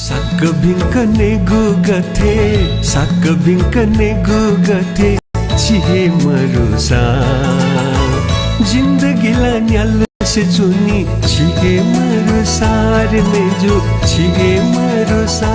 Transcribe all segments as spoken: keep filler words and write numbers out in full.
साक्क भिंक नेगु गथे, साक्क भिंक नेगु गथे, छि हे मरुसा। जिन्दगीला न्यालसे च्वनी, छि हे मरुसा रे मेजु, छि हे मरुसा।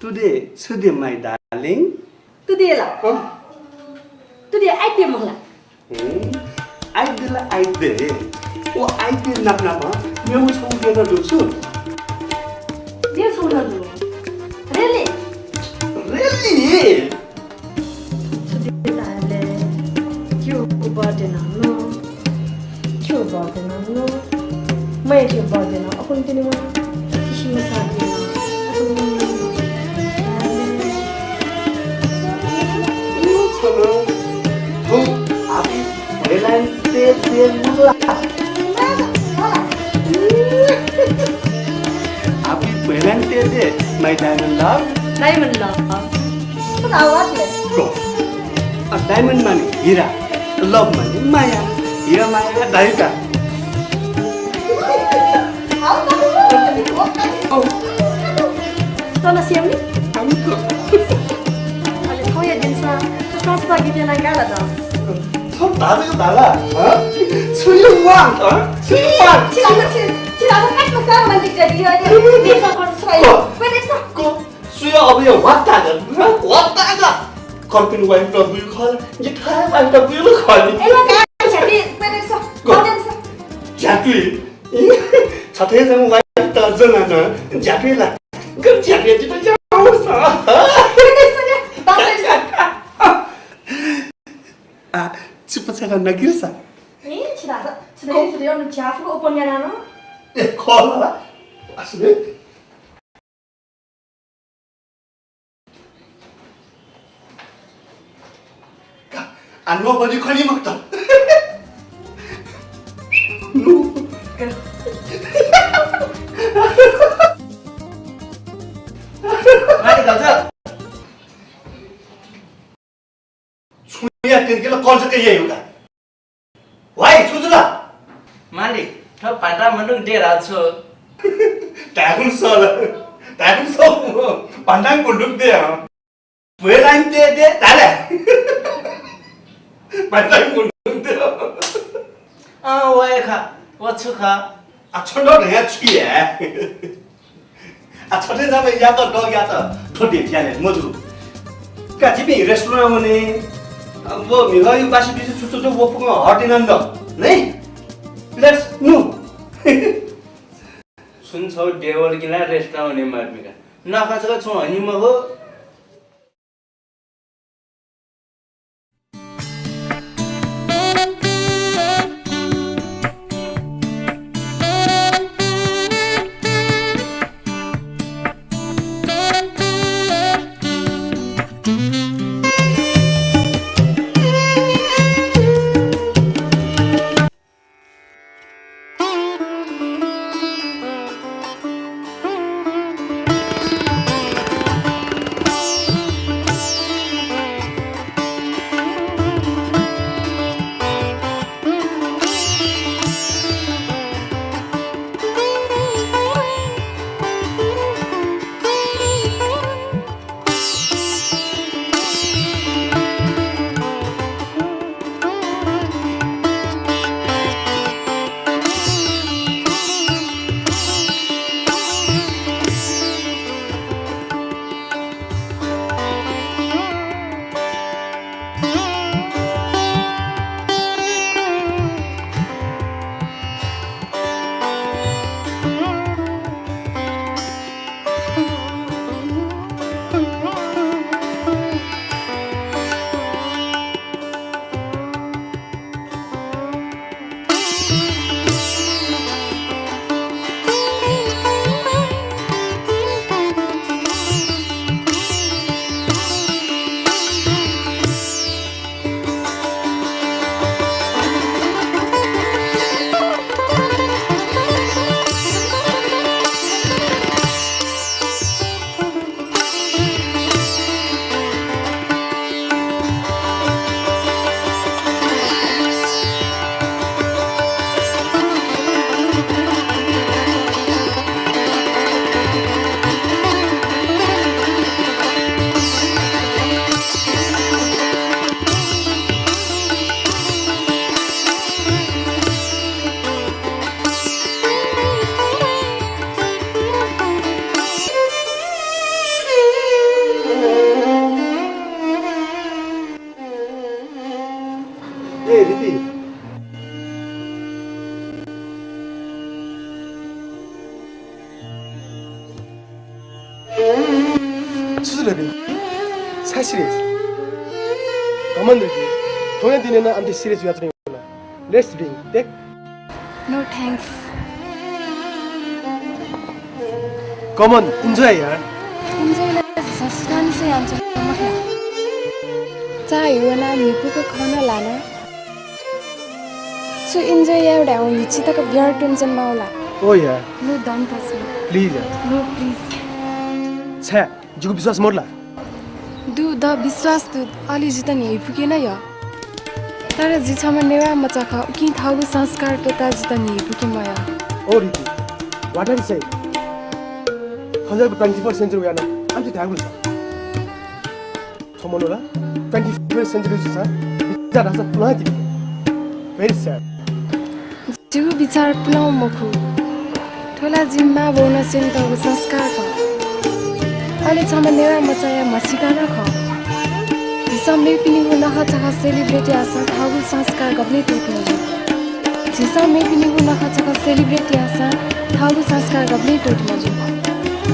Today छु day, my darling? Today ला? हँ? Today आइतबार मला। हम्म, आइतबार ला आइतबार हे। व आइतबार नाप नाप मेगु छगू day नं दु छु। मेगु छगू नं दु। Really? Really? छु day धाःबलय् क्यू birthday नं नु। क्यू birthday नं नु। मया क्यू birthday नं अकुन तिनि वन। किसिम साथी नं अकुन one. Happy Valentine's Day, dear love। Happy Valentine's Day, my diamond love। Diamond love। Go। अ, diamond माने हिरा, love माने माया, हिरा माया धाइका। तँ नं स्यू नि? अले थौंया दिनसं सुथां सुथां गीत यानाः गाः ला दँ। थ्व धाःगु धाःला, हँ? छु you want, हँ? छु you want? छि धाःसा, छि, छि धाःसा काठमा सानो मान्छे जुयादी, यो, यो, यो, यो, छु, छु, छु, छु, छु, छु, छु, छु, सुया अब यो वातागा, वातागा। कर्पिन wife त बुयु खः, जि थाय् wife त बुयु खः नि। ए, ला, का, झ्यापी, पेटे स, को? झ्यापी। छथेजं wife त जना न, झ्यापी ला। गन झ्यापी जित जाओ स। पेटे स, बाप रे। आ, चिपचाका नगिर सा। ए, छिदा, छिदा, को? छिदा, यो झ्यापी को ओपन याना न। ए, खोला। असले। का, आ, nobody खनी मखुत। नु। माथि गल्छ। छुया तिर्किला कर्ज के ये होगा। वाइ, छु जुल? मालिक, थ्व भान्ता मनुख दे धाल छु। धायेकुन सल, धायेकुन सल, भान्ता मनुख दे, हँ। भ्वय् लाइन ते दे, धाले। भान्ता मनुख दे। अँ, व हे खः, व छु खः? आ, छन्त धया छु हे? आ, छथेजं यात, दःयात। थ्व date याना मजू। का जिपिं restaurant वने, अब म्हिगःया बासी बिसी छु छु छु व फुक्कं हटिनन्द, नै? Let's move। सुन छौ देवल किला restaurant वने मार्मिका। नाखा छका छौ हनी मखु। ए, रिति। छु छु रवि? छाय् serious? Come on, रिति। थौंया दिनय् नं आमथे serious जुयाच्वनी। Let's drink, take। No, thanks। Come on, enjoy यार। Enjoy ला झीसं सुथांनिसें यानाच्वना मखु ला। चाःहिउ वनाः न्हिपुक खँ नं ल्हाना। छु enjoy याये धायेवं न्हिच्छि तक beer तुं च्वने माःगु ला? ओ यार। No, don't touch me। Please यार। No, please। छाय्? जिगु विश्वास मदु ला? दु, द विश्वास दु, अले जितः न्ह्यइपुके नं या। तर जि छम्ह नेवाः मचा खः, उकिं थःगु संस्कार त्वःताः जितः न्ह्यइपुके मया। ओ रिति, what are you saying? थज्याःगु twenty-first century वयाः नं आमथे धायेगु ला? छम्ह मनू ला twenty-first century जूसां बिचाः धाःसा पुलां तिनि। Very sad। जिगु बिचाः पुलां मखु। थ्व ला जिमि मां बौनं स्यनेतःगु संस्कार खः। अले छम्ह नेवाः मचाया म्हसीका नं खः। झीसं मेपिनिगु नखःचखः celebrate याःसां थःगु संस्कार गबलें त्वःते मज्यू। झीसं मेपिनिगु नखःचखः celebrate याःसां थःगु संस्कार गबलें त्वःते मज्यू।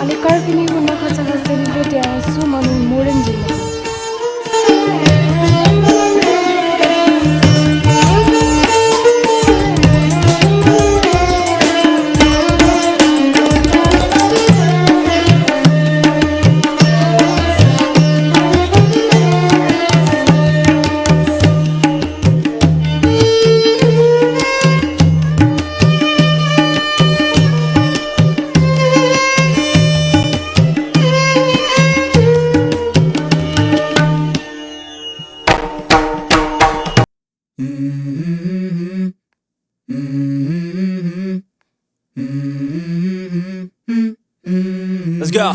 अले कर्पिनिगु नखःचखः celebrate याःवं सुं मनू modern जुइ मखु। Let's go.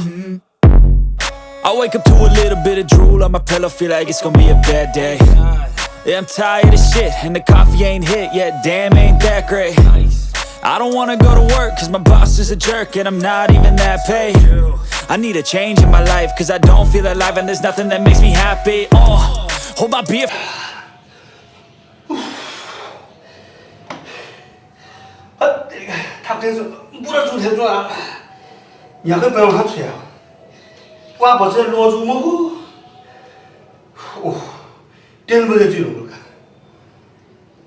I wake up to a little bit of drool on my pillow, feel like it's gonna be a bad day. Yeah, I'm tired of shit, and the coffee ain't hit yet, damn, ain't that great. I don't wanna go to work, cause my boss is a jerk, and I'm not even that paid. I need a change in my life, 'cause I don't feel alive and there's nothing that makes me happy. Oh, hold my beer. थाक्थें छु, बुरा छु थें छु आ। न्ह्याक्व ब्याहा छु या। वा भचे ल्वः जू मखु। ओह, तीन बजे जुइ धुंकल का।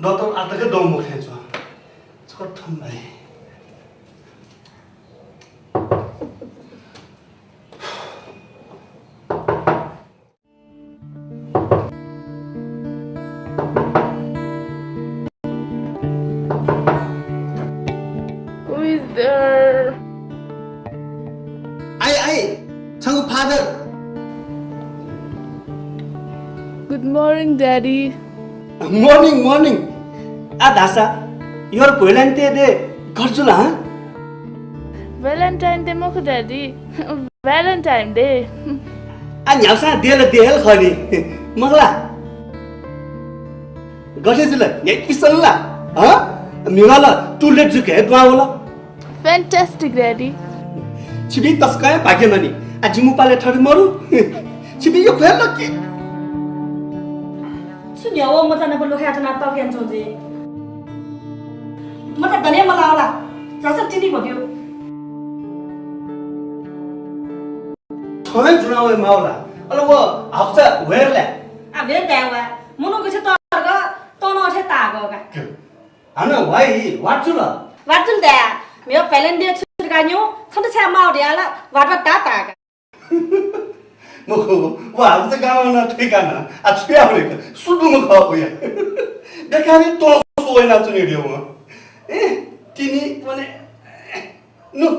दतल आतके दं मखु थें छु। छकः थन भाइ। Who is there? आई, आई, छंगु father। Good morning, Daddy। Morning, morning। आ धाःसा, your Valentine Day गथे जुल हँ? Valentine Day मखु, Daddy। Valentine Day। आ न्ह्याःसां दे ला दे हे खः नि, मखु ला? गथे जुल, न्ह्याइपुसे ला? हँ? म्हिगः ला too late जुइक हे दुहां वल। Fantastic, Daddy। छिपिं तसकं हे भाग्यमानी। आ जिमि पालय् थथे मरु। छिपिं यक्व हे lucky। छु न्ह्यः व मचा नाप लुखाय् च्वनाः तःकयाच्वं जुइ? मचा दने मलाः ला? झासँ तिनि भ्यु। थ्व हे जुना वये माः ला? अले व हाकुचा ह्वेर ला? आ, ह्वेर धाये वा। मनू गथे तःधंगु, तं नं अथे ताःधंगु का। हानं वाइ, वात जुल? वात जुल धाये। म्हिगः Valentine Day छु धकाः न्यं, छन्त छाय् माः धयाः ला वात वात ताः ताः का। मखु, व हाकुचा गामं नं थुइका नं, आ छु याये वय्क, सुदुम्ह खः वया। बेकारे तं स्वयाच्वनी रे वं। ए, तिनि वने, नु।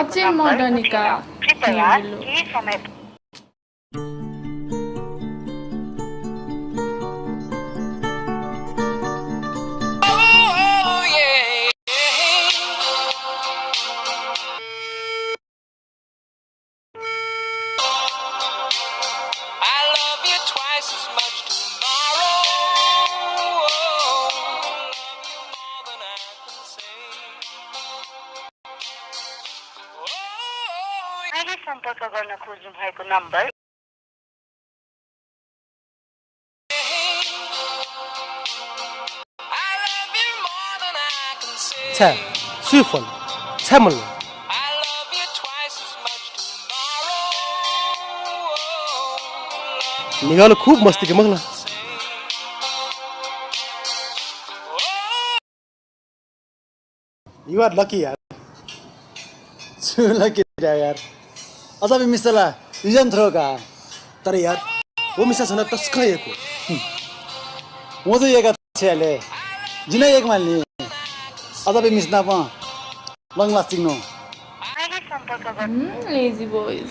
अझै मदनिका कृपया केही समय। मैले सम्पर्क गर्न खोज्नुभएको नम्बर। छाय्, सुइ फ्वल, छाय् मल्ल? म्हिगः ला खुब मस्ती कि मखु ला? You are lucky यार। छु lucky रे यार। अजाबी मिसा ला reason थ्रो का। तर यार, व मिसा छन तसकं यक्व। हम्म। वं जु यय्का छ्यले। जिं नं यय्के माल नि। अजाबी मिसा नाप long lasting नो। हम्म, lazy boys।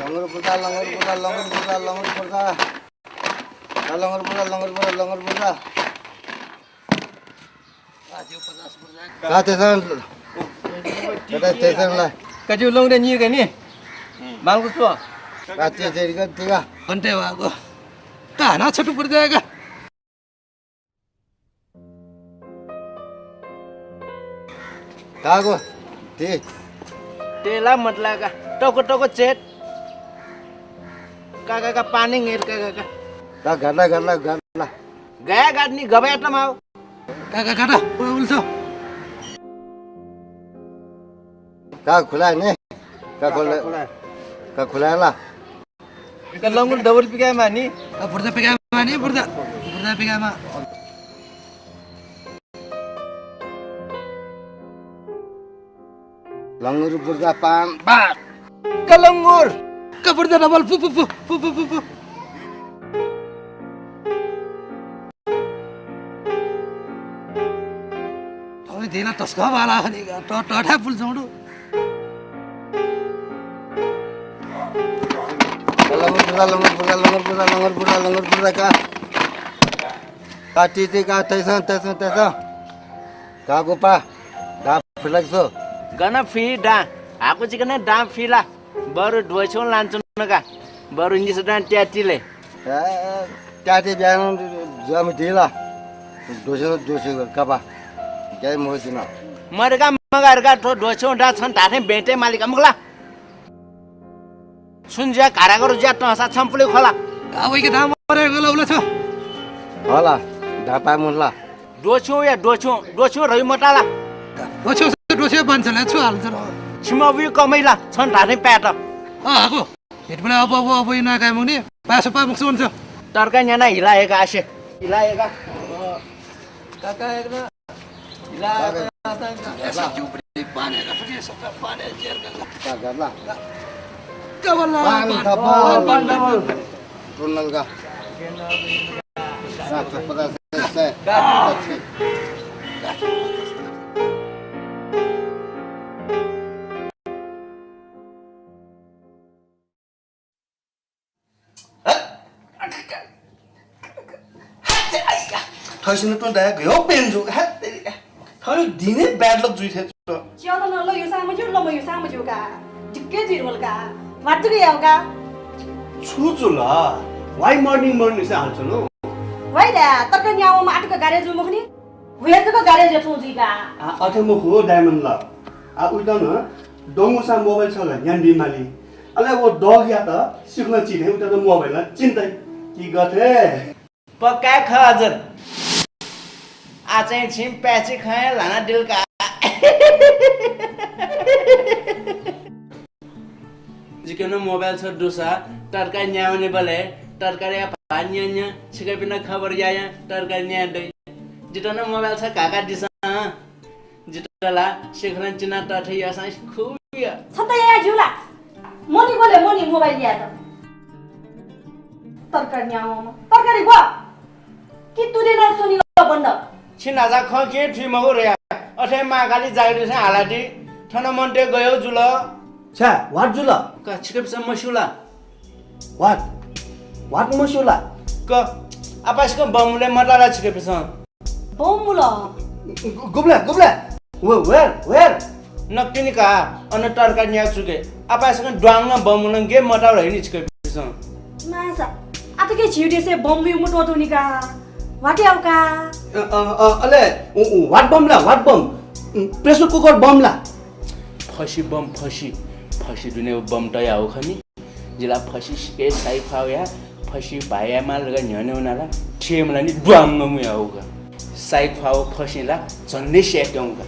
लंगर बुर्जा, लंगर बुर्जा, लंगर बुर्जा, लंगर बुर्जा। आ, लंगर बुर्जा, लंगर बुर्जा, लंगर बुर्जा। आ, ज्यू पचास बुर्जा। का तेसं? का तेसं ला? का ज्यू लंगर नि का नि? मालको छु? का, ते, ते, का, ते, का। घन्टे वागो। का, हाना छटु पुर्जा का। कागो, ते। तेला मतला का। टको, टको चेत। का, का, का, पानी ङेर का, का, का। का, गला, गला, गला। गया गात नि गबया तमाउ। का, का, का, का, उल्सो। का खुला ने? का खुला। का खुला। का खुला ला? का लंगुर डबल पिकाय् मानि। आ, बुर्दा पिकाय् मानि, बुर्दा। बुर्दा पिकाय् मा। लंगुर बुर्दा पान, बार। का लंगुर। का बुर्दा डबल, फु, फु, फु। थौंनि धिला तस्कः बाला खनि का, त, त थाय् पुल छौंडु। लंगुर बुर्दा, लंगुर बुर्दा, लंगुर बुर्दा, लंगुर बुर्दा, लंगुर बुर्दा का। का ति, ति का, तैसं, तैसं, तैसं। का गुपा, दा फिलक सो। गन फि दा, हाकु चिकन दा फिला। बरु द्वःछ्यौं लानाच्वन का। बरु निसः दां त्यातिले। ए, त्याति ब्यानं जुवामे दिला। द्वःछ्यौं, द्वःछ्यौं कपा। गाइ मोहजिन। मरका मगरका थ्व द्वःछ्यौं दा छन धाथें बेंते मालिका मुखला। सुन ज्या घारागर ज्या तंसा छम्पुले खोला। आ, वइके धाम मरे गल उला छ। होला, धापा मुला। द्वःछ्यौं या द्वःछ्यौं, द्वःछ्यौं रवि मताला। द्वःछ्यौं, द्वःछ्यौं बांछला छु हाल छ र? छिमा बुइ कमैला, छन धाथें पायेत। अ, हाकु। भेटबेला अब, अब, अब, इना काय मुनि, पासो पा मुक्स हुन्छ। तर्का न्याना हिला हेका आसे। हिला हेका। काका हेकना। हिला हेका। का गला। पान थपल। पान थपल। टुनल का। सात सौ पचास से, से, सात सौ। थैसिन तुं दाया गयो पेन जु। थै दिने bad luck जुइ थे। च्यौदन ल युसां मज्यू, ल मयुसां मज्यू का। जिक्के जुइ रोल का। वाट जुके याव का। छु जुल? Why morning morning से हाल छनु? Why दा? तक न्याव मा आटक गारे जु मखनी। वे जक गारे जे थौ जुइ का। आ, अथे मखु diamond ल। आ, उइतन दंगुसा mobile छला न्यान बी माली। अले वो dog यात सिखना चिने उइतन mobile चिन्तै। कि गथे? पक्का खः हजुर। आ चाहिँ छिं प्याची खँ हे ल्हानादिल का। जिके नं mobile छ दुसा, तरकारी न्यावने बलय् तरकारीया भाः न्यँ न्यँ, छिकपिन्त खबर यायां तरकारी न्याये दइ। जितः नं mobile छ, घाकादिसँ। जितः ला शेखरं चिना तथ्य याःसां खुब या। छन्त याया ज्यू ला? मनि गोले मनि mobile यात। तरकारी न्यावंम्ह। तरकारी ग्व? कि तुदे नं सुनिल बन्द। छिं न्हाचा खँ के थुइ मगु रे या। अथे माकाली जागिर से हालादी। थन मन्ते गयो जुल। छ्या, what जुल? का छिकपिसं मस्यू ला? What? What मस्यू ला? क, आपासिकं बमुले मताला छिकपिसं। बमुल। गु-, गुबले, गुबले? Where, where, where? नक्तिनि का, अन तरकारी न्याचुके। आपासिकं द्वांगं बमुलं गे मताउ रहिनि छिकपिसं। मासा, आतके झिउदेसे बमुयु मुतोतुनि का। What याउ का? अ, अ, अ, अले, उ, उ, what बम ला, what बम? उम्, pressure cooker बम ला? फसी बम, फसी। फसी दुने बम तयाउ खनी। जिला फसी सिके साइख्वाउया फसी भाया माल गा न्ह्यःने उनाला। ठेमला नि द्वांग मुयाउगा। साइख्वाउ फसी ला झन्डे स्यात्यंगा।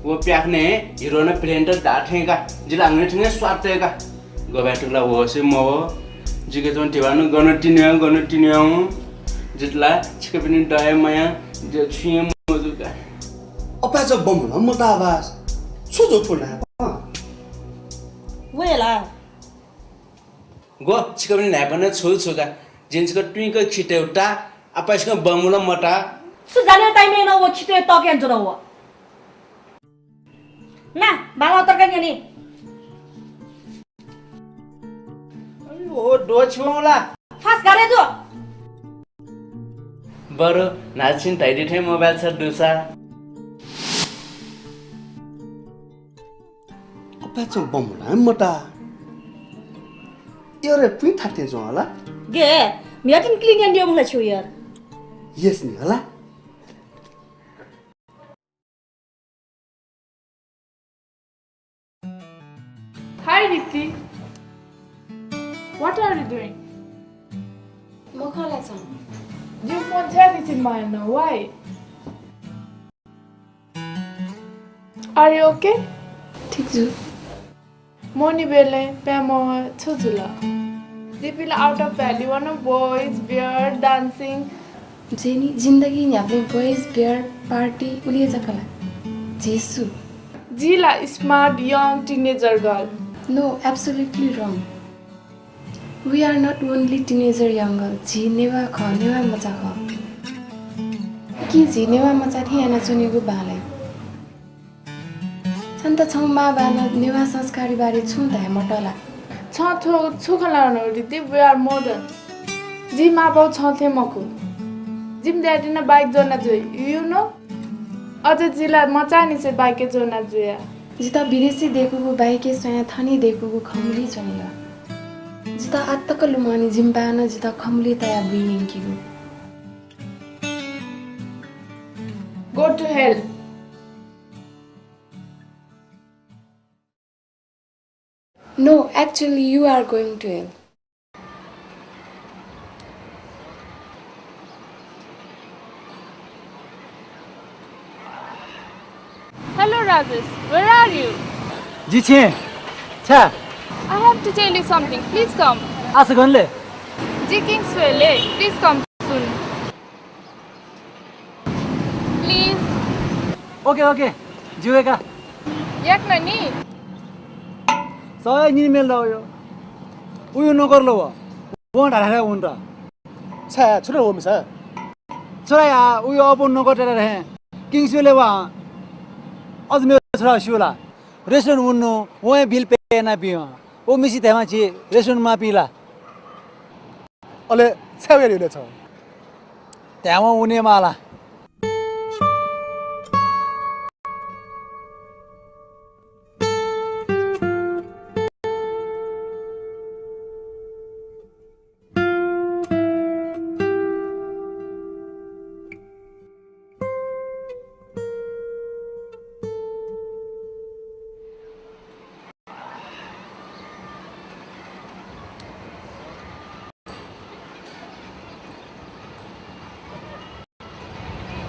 वो प्याखने हिरोन प्लेन्टर दाथेंगा। जिला अंगने थेंगे स्वात्तयगा। गबाय् तुकला होसे मव। जिके जों धिबानु गन तिन्या, गन तिन्या। जितला छिकपिनि दया माया, जे छुये मजुका। अपाय्‌चा बमुला मताबास। छु जो थुना? वेला। ग्व, छिकपिनि न्हाय्‌पनं छु छु का? जिं छिकः तुइक खितय् उता, आपासिकं बमुला मता। सु जाने time न व खितय् तकेन जुन व। ना, बाबा तरकारी न्यनी। ओ, दो छुला। फास गारे जो। बरु, नाचिन धाइदि थें mobile छ दुसा। अपाय्‌चा बमुला मता। यार पुइ थाते जो हला। गे, म्यातिन clean यान दियो मला छु यार। Yes नि हला। Hi Riti, what are you doing? म खला छौं। जिउ फोन छ्या दिसिन मायन, why? Are you okay? ठीक जु। मोनी बेले प्यामो छु जुल? दिपिला out of valley one boys, beer, dancing। Jenny जिन्दगी न्ह्याबलें boys, beer, party उलिया जकला। जेसु। जिला smart young teenager girl। No, absolutely wrong। We are not only teenager young girl, झी नेवाः खः, नेवाः मचा खः। कि झी नेवाः मचा थें यानाच्वनेगु बांलाइ। छन्त छौ मां बानं नेवाः संस्कारया बारे छुं धाये मत ला? छं थ्व छु खँ ल्हानागु रिति, we are modern। जि मां बाउ छं थें मखु। जिम daddy नं bike ज्वना जुइ, you know? अझ जिला मचानिसे bike ज्वना जुया। जितः विदेशय् दय्कूगु bike स्वयां थन दय्कूगु खमुलिइ च्वनेगु। जितः आतक लुमंनि जिम बानं जितः खमुलिइ तयाः बुइ यंकीगु। Go to hell। No, actually, you are going to hell. Hello, Rajesh. Where are you? जि छेँ। छ्या। I have to tell you something. Please come. आशा गन ले? जि किङ्सवेलय्। Please come soon. Please. OK, OK। जिउ वय्का। याकनं नि। सय निनि मेल दउ यो। उयो नोकर ल व। वं धारा धारा उन्त। छ्या, छु रे व मिसा? छु रे या, उयो अप्वः नोकर तेरा रहे। किङ्सवेलय् वा। अझ मेगु छोरा स्यू ला? Restaurant उन्नु, वं हे bill pay याना बियं। व मिसी धायेमा छि restaurant माःपिं ला? अले छ्या वये ल्ह्यू ले छं? धायेवं वने माला।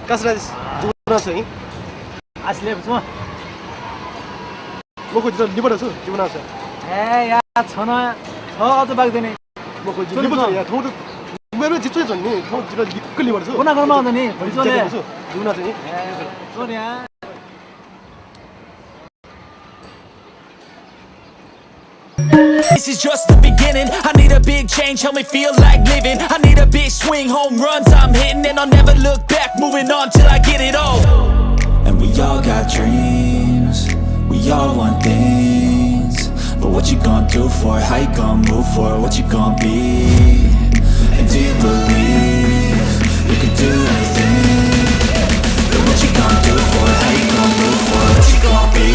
कासराज, जिगु नां छु? आसले बुझ्वं। मखु, जितः लिपा छु, जिगु नां छु। ए या, छन छ अझ बाकी दनि। मखु, जि लिपा छु या, थौं त मेरे जितः छु नि, थौं जितः लिक्क लिपा छु। कोना कोना नि, भरि छु ले। जिगु नां छु नि। ए, छु नि या। This is just the beginning. I need a big change, help me feel like living. I need a big swing, home runs I'm hitting, and I'll never look back, moving on till I get it all. And we all got dreams, we all want things, but what you gonna do for it? How you gonna move for it? What you gonna be? And do you believe you can do anything? Then what you gonna do for it? How you gonna move for it? What you gonna be?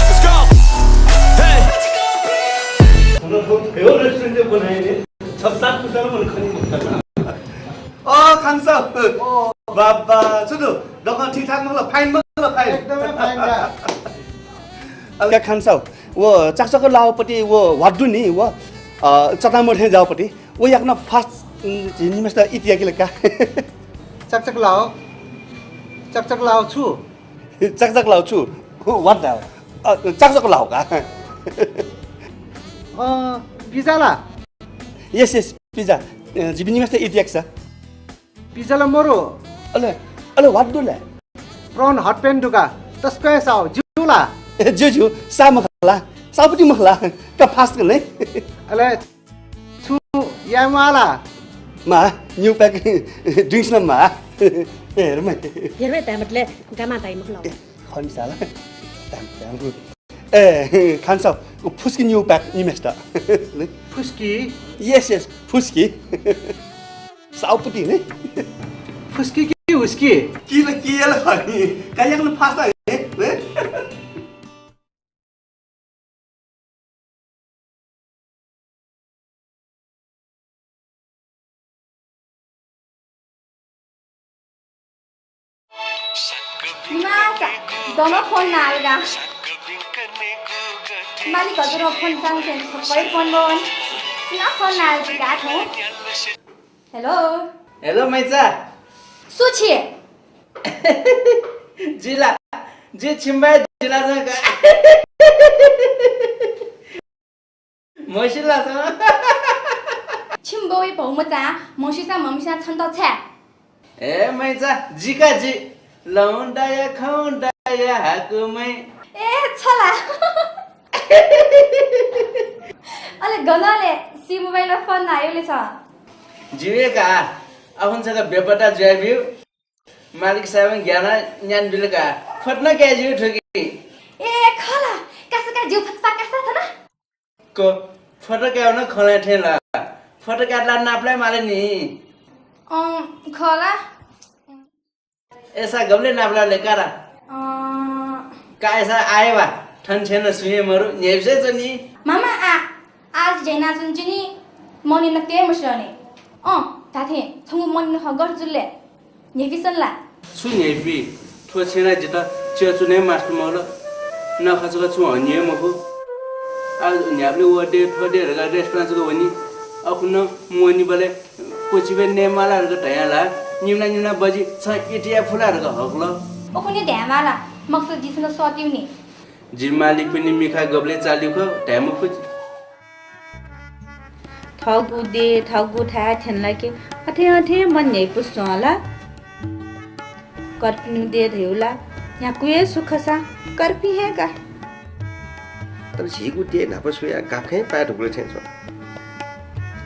Let's go. Hey. छ सात पुस्ताले मैले खनी। अ, खान साहब। बाबा, छु दु? दक्वं ठिकठाक मखु ला? Fine मखु ला? Fine। एकदमै fine का। अले खान साहब, व चकचक लाःगुपट्टि व ह्वात दु नि, व, अ, चतामर थें जाःगुपट्टि, व याकनं fast, उम्, झी निम्हेसित eat याकि ला का। चकचक लाःगु, चकचक लाःगु छु? चकचक लाःगु छु? What the? अ, चकचक लाःगु का। अ, pizza ला? Yes, yes, pizza। अ, झी निम्हेसित eat याकि सा। Pizza ला मरु। अले, अले ह्वात दु ले? Prawn hot pan दु का। तसकं हे साउ, ज्यू ला? ए, ज्यू, ज्यू, सा मखु ला? साउपट्टि मखु ला? का fast का ले? अले छु याये म्वाः ला? माः, न्यू pack drinks नं माः। ए, हेर माः। हेर माः, ताय् मतले गामा ताय् मखु ला। ए, खनि साला। Tai, tai. ए, खान साहब, व फुस्कि न्यू pack निम्हेसित। फुस्की। Yes, yes, फुस्की। साउपुटी नि। फुस्की कि हुस्की? कि ल, कि ल खनी। कालियाक न फास्ता हे, हे। निमासा, दन फोन नाल गा। मालिक हजुर फोन चाहन्छन्, सबै फोन बन। सिना फोन नाल गा थो। हेलो। हेलो मैचा। सु छि? जिला, जि छिम्बाय जिला जक। म्हसिला छ। छिम्बौइ भौ मचा, म्हसिसा म्हमिसा छन्त छ्या। ए मैचा, जिका जि। लौंडाया खौंडाया हाकुमै। ए छला। अले गनले सी मोबाइल फोन नायोले छ। जिवे का, अखुन छका बेपत्ता जुयाबिउ। मालिक साहेबं ज्ञान न्यान बिल का। फटना क्या जिउ ठोकी। ए खला, कासा का जिउ फटफा कासा थना। क, फोटो कायेवन खँ ल्हाये थें ला? फोटो कायेत ला नापलाये माल नि। अँ, खः ला? एसा गबले नापलाये ले का ला? अँ। का एसा आये वा, थन छेँ न सुं हे मरु, न्ह्यइपुसे च्वनी। मामा, आ, आज झ्यानाच्वनी नि, मने नकतिनि मस्यू नि। अँ, धात्थें, छंगु मने नखः गथे जुल ले? न्ह्यइपिसन ला? छु न्ह्यइपि? थ्व छेँय् ला जितः च्यःचुने मास्ति मवल। नखःचखः छुं हनी हे मखु। आ न्ह्याबलें व दे, थ्व दे धकाः रेस्टुरेन्ट जक वनी। अखुन नं म्वनीबलय् कोचिबय् नये माला धकाः धयां ला निम्हला निम्हला बजि छं इतिया फुला धकाः हकल। अखुनि धाये माला, मखुसा जिसन सःतिउ नि। जि मालिकपिनि मिखा गबलय् चाल्यु खः, धाये मखु जि। थःगु देय्, थःगु थाय् थ्यन ला कि अथे अथे मन न्ह्यइपुसे च्वं ला? कर्पिनिगु देय् धइगु ला न्ह्यागु हे सुख सा कर्पिं हे का। तर झीगु देय् न्हापा स्वयाः गाफाय् पाये धुंकल थें च्वं।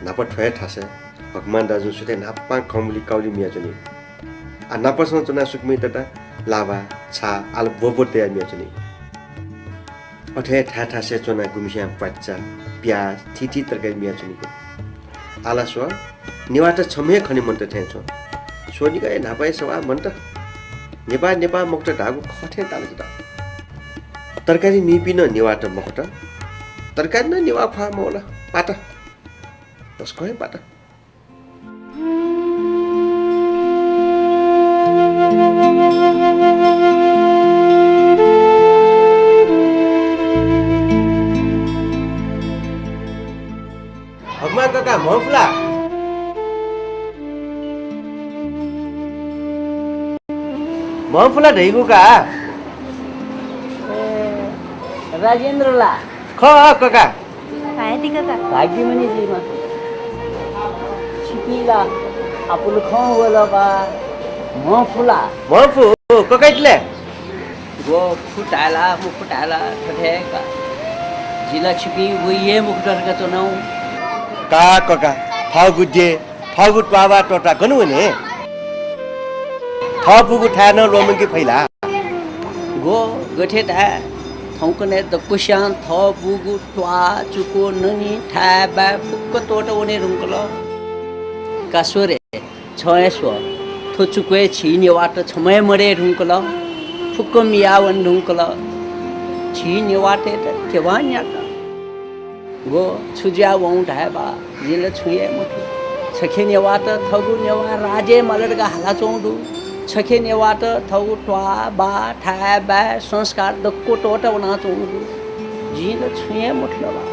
न्हापा थ्व हे थासय् हकमान दाजुं सुथय् न्हापां खंबुली काउली मियाच्वनी। आ नापसं च्वनाः सुकुमय् तता लाभा, छा, आलु ब्वब्व तयाः मियाच्वनी। अथे हे थाय् थासय् च्वनाः गुम्हस्यां प्वाच्चा, प्याज, थीथी तरकारी मियाच्वनीगु। आः ला स्व, नेवाःत छम्ह हे खने मन्त थें च्वं। स्वनिगः हे न्हापा हे सवाः मन्त। नेपाः नेपाः मखुत धाःगु खः थें ताल जितः। तरकारी मीपिं नं नेवाःत मखुत। तरकारी नं नेवाः ख्वाः मवल। पात। तसकं हे पात। हकमा कका, म्हं फुला। म्हं फुला धइगु का। ए, राजेन्द्र ला? खः कका। भाय् ति कका। भाग्यमणि जुइमा। छिपिं ला आपुलु खं वल बा। म्हं फुला। म्हं फु, ककाइत ले? व फु धाये ला, मफु धाये ला, थथे का। जि ला छिपिं वइ हे मखुत धकाः च्वनागु। का कका, थःगु देय्, थःगु त्वाःबाः त्वःताः गन वने? थःपुगु थाय् नं ल्वःमंके फइ ला? व गथे धाये, थौंकन्हय् दक्वस्यां थःपुगु त्वाः, चुकु, ननी, थाय्, बाय् फुक्क त्वःता वने धुंकल। का स्व रे, छं हे स्व, थ्व चुकय् झी नेवाःत छम्ह हे मदये धुंकल, फुक्क मियाः वने धुंकल। झी नेवाःतय्त ध्यबा न्यात। व छु जुया वं धाये बा, जिं ला छुं हे मथू। छखे नेवाःत थःगु नेवाः राज्य माल धकाः हालाच्वंगु दु। छखे नेवाःत थःगु त्वाः, बाः, थाय्, बाय्, संस्कार दक्व त्वःता वनाच्वंगु दु। जिं ला छुं हे मथू ला बा।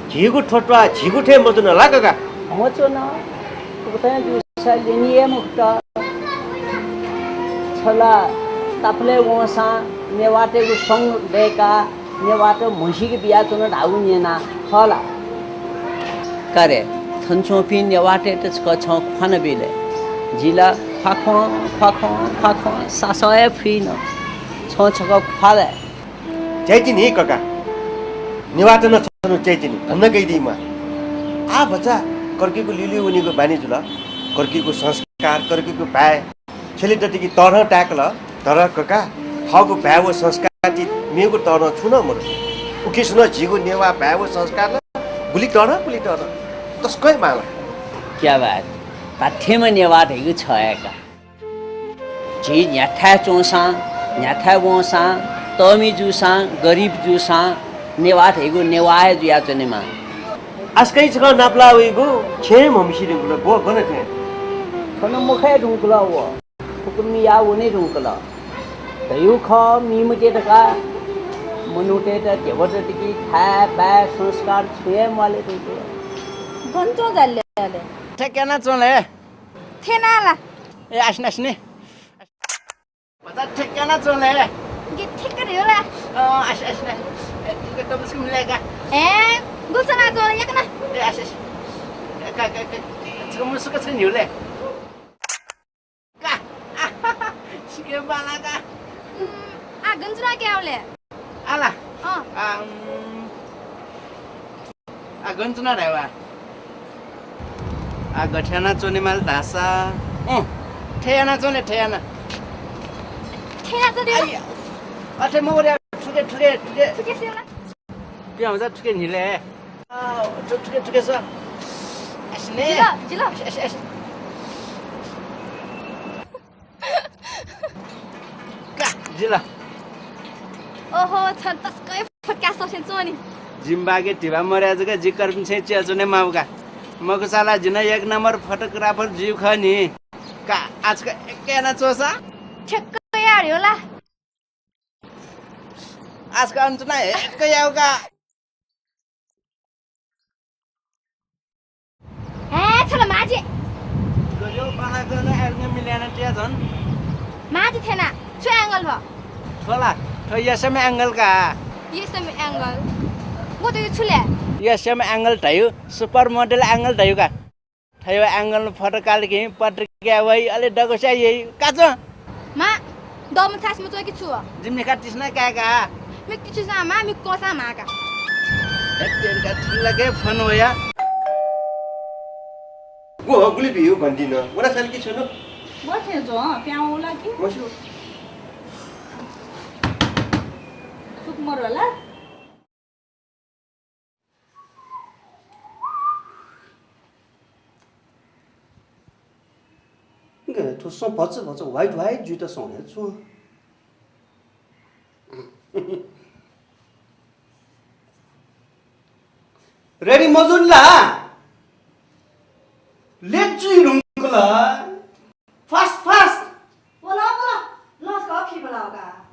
झीगु थ्व त्वाः झीगु थें मच्वन ला कका? मच्वन। उकथं जूसा ल्यनी हे मखुत। छ ला तापालय् वंसां नेवाःतय्गु संघ दय्काः नेवाःत म्हसीके बियाच्वन धाःगु न्यना, खः ला? का रे, थन च्वंपिं नेवाःतय्त छकः छं ख्वानाबिल। जि ला ख्वाखं, ख्वाखं, ख्वाखं सासः हे फुइन। छं छकः ख्वाल हे। च्याइतिनि कका। नेवाःत नं छन्हु च्याइतिनि, धन्दा कयादी म्वाः। आः भचा कर्कीगु ल्यूल्यू वनीगु बानी जुल। कर्कीगु संस्कार, कर्कीगु भाय्, छ्यले दतिकि तःधं ताय्कल। तर कका, थःगु भाय् व संस्कारति मेगु तःधं छुं नं मदु। उकिसनं झीगु नेवाः भाय् व संस्कार ला गुलि तःधं, गुलि तःधं। तसकं हे बांलाः। क्या बात। धात्थेंम्ह नेवाः धइगु छ हे का। झी न्ह्याथाय् च्वंसां, न्ह्याथाय् वंसां, तःमि जूसां, गरिब जूसां, नेवाः धइगु नेवाः हे जुयाच्वनेमाः। आसकं छकः नापलाः वइगु छेँ म्हमसी धुंकल, ग्व गन थें? थन मखये धुंकल व। फुक्क मिया वने धुंकल। धयु खः, मी मते धकाः मनूतय्त ध्यबा दत कि थाय्, बाय्, संस्कार छुं हे म्वाले धुंकल। गन च्वं जाले अले? ठेक्याना च्वं ले। थेना ला? ए, आसिन, आसिन। भचा ठेक्याना च्वं ले। गे ठेक्का रे ला? अँ, आसिन, आसिन। ए, तुके तमसुक मिले का। ए, गुसना च्वं ले, याकना। ए, आसिन, आसिन। ए, का, का, का। छुक मुसुक छ न्हिउ ले। का। सिके बाला का। उम्, आ गन च्वना क्यावले। आला। अँ। आ, उम्, आ गन च्वना धायेवा। आ गथे याना च्वने माल धासा। अँ, ठे याना च्वने, ठे याना। ठे याना च्वने? आइया। अथे मगरे, ठुके, ठुके, ठुके। ठुके सेला। प्याउँजा थुके न्हिले। आ, थु-, थुके, थुके स। आसिने। जिल, जिल। आस, आस, आस। का, जिल। ओहो, छन तस्कै फुक्का ससे च्वनी। जिम्बागे धिबा मर्या जक जिकर्पिं छेँ च्वने माउका। मकुसाला जिन एक नम्बर फोटोग्राफर जिउ खः नि। का, आजका एक याना च्वसा। ठ्याक्क यार होला। आजका अन्तुना हेक्क याउका। हे, छला माझी। गजो बाला गन एल्गे मिल्याना टिया झन। माझी थेना, छु angle भ? थोला, थो यसम angle का। यसम angle। गो त छु ले? यसम angle धयु, super model angle धयु का। थयो angle न फोटो काल कि पत्रिका वइ, अले दगस्या यइ, काच। मा, दम छास मचो कि छु? जिमि का तिस्ना कायका। मि किछु सा मा, मि कोसा मा का। ए, तेरे का ठिल्ला के फोन वया। गो गुलि बियु भन्दिन। वना साल कि छु न? व थे जो, प्याउ ला कि? मसु। सुक मरला। गथे थ्व सं भचा भचा white white जुइत सं हे च्वं। Ready मजुल ला? Late जुइ धुंकल। Fast, fast। बोला, बोला। लस का फी बोला का।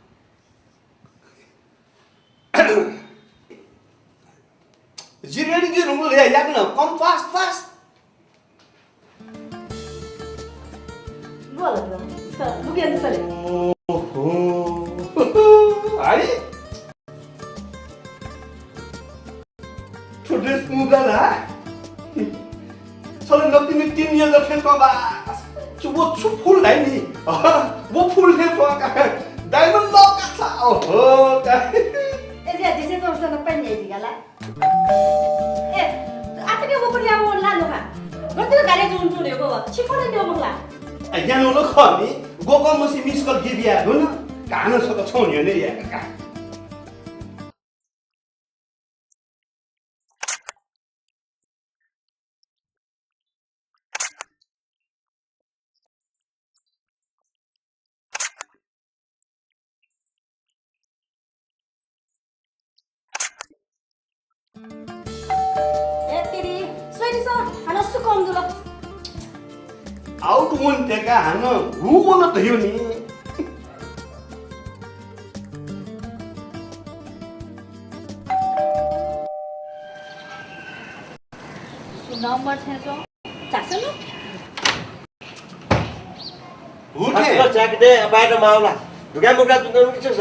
जि ready जुइ धुंकल, या, याकन, come fast, fast। बोला, बोला। स-, लुक यान सले। ओहो। अरे? थ्व dress मुगा ला? छले नकतिनि तीन year जक फेंक बा। छु व छु फुल धाइ नि? व फुल हे थ्व का। Diamond lock का छ। ओहो का। ए, जे दिसे तो सन पन्ने दिगला। ए, आतके वो पर याबो ला नुखा। गतिक गाले जुन जुन हेगो व। छिफोन देव मखला। आ, यानो लो खनी। गोको मसी miss call गिबिया धुन। कान सक छौ न्यने या का। ए तेरी, सोइनिस, हानं सु कम जुल? Out वन तेका हानं हु वन धयो नि। सु नम्बर छें च्वं। झासँ नु? उठे। अस्तर च्याके दे, बाय्‌त माउला। दुकान मुक्ला तुन तुन किछु छ।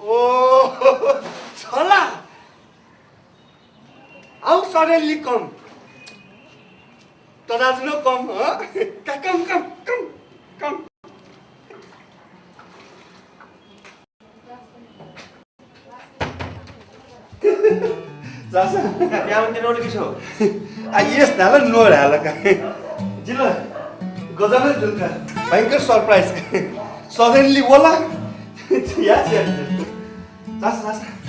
ओ, छला। आउ suddenly कम। तदा जुन कम, हँ? का कम, कम, कम, कम। झासँ। का प्यावन तिनोल किछो? आ, yes धाल, no धाल का। जिल, गजबले जुल का। भयंकर surprise। Suddenly वला। या, या, या। झासँ, झासँ।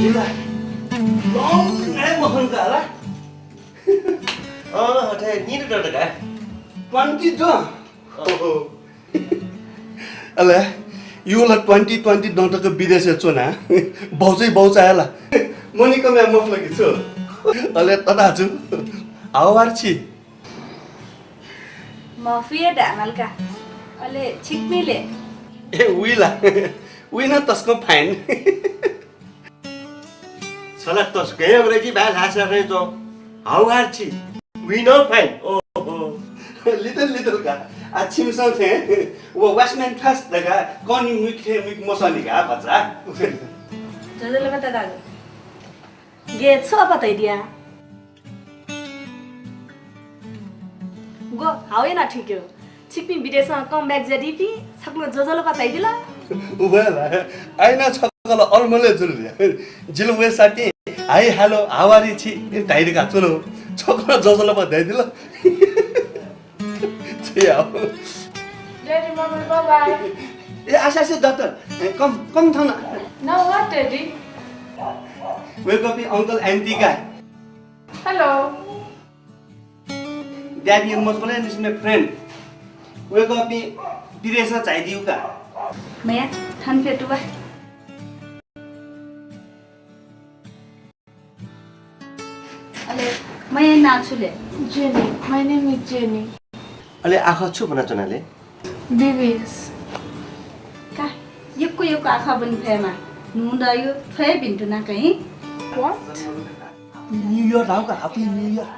लंगु हे मखंका ला। अँ, अथे निदँ दत का। ट्वेन्टी दँ। ओहो। अले, यू ला ट्वेन्टी ट्वेन्टी दँ तक विदेशय् च्वना। बौचाइ बौचाइ ला। मनी कमय् मफुल कि छु? अले तताजु, हाउ आर छि? मफुया धायेमाल का। अले छिकपिं ले? ए, उइ ला। उइ नं तसकं fine। छ ला तसकं हे अंग्रेजी भाय् ल्हाः स्यानाच्वं। हाउ आर छि? उइ नं fine। ओहो। लिदल लिदल का। आ, छिमिसं थें व वाचम्यान थास धकाः कन्हय् मुइक थें मुइक मसःनि का भचा। ज्वजलपा तताजु। गे छु अप्वः धयादिया? ग्व, हाउ याना थुइकेगु। छिकपिं विदेशं come back जुयादीपिं, छकलं ज्वजलपा धयादिल। उबलय् ला, आइना छकलं अलमलय् जुल। जिल वय् साथी, hi, hello, how are you छि धयादिका च्वनु। छकलं ज्वजलपा धयादिल। छु याये? Daddy, mommy, bye bye। ए, आशा, आशा, दत्त, ए, come, come थन। Now what, Daddy? वय्कःपिं uncle aunty का। Hello। Daddy-या मजूबलय् निसें friend। वय्कःपिं विदेशं झायादीगु का। मया, थन फ्यतु वा। अले, मया नां छु ले? Jenny, my name is Jenny। अले आखः छु ब्वनाच्वना ले? B B S। का, यक्व यक्व आखः ब्वने फयेमा। न्हूदँ यु, थ्व हे भिन्तुना कहीं। What? New Year धाउ का, Happy New Year।